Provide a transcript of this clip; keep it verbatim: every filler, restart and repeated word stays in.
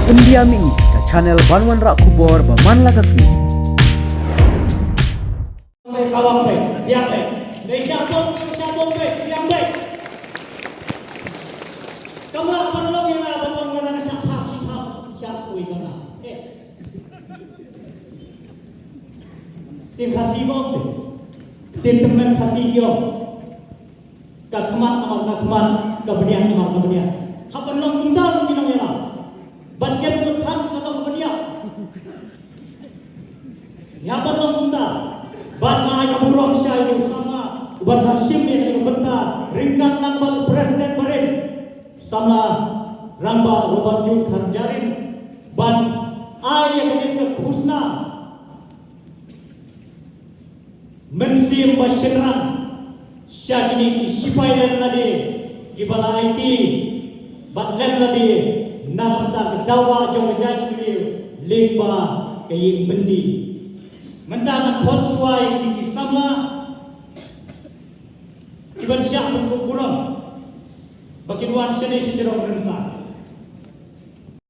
Pyndiam ïa ngi ka channel ban wanrah khubor ba man la ka sngi. Ka wang peit, biang peit. Dei sha bong, sha bong peit, biang peit. Kam lah ban long ïa nga, ban long ïa nga, sha phak, sha phak, sha sui ka nga. Eh. Tin Khasi bong peit. Tin tymmen Khasi ki ong. Ka khmat namar ka khmat, ka bniat namar ka bniat. Hap ban long kumta ki nongïalam. Ban ïa ka than ka long ka bniat. Ïa ban long kumta. Ban ai ka burom sha ïa u samla uba trah shim ïa ka bynta ryngkat lang bad u president barim. Samla Rangbah Robert June Kharjarin. Ban ai ïa ka khusnam mynsiem ba shynrang sha kine ki sipai lem lade kiba la aiti bad lem lade na ka bynta ka dawa jong ka jaitbynriew lyngba ka ïing byndi. Mynta ngan khot shuwa ïa kine ki samla kiban shah pynkup burom ba kin wan shane sha jrong rynsan.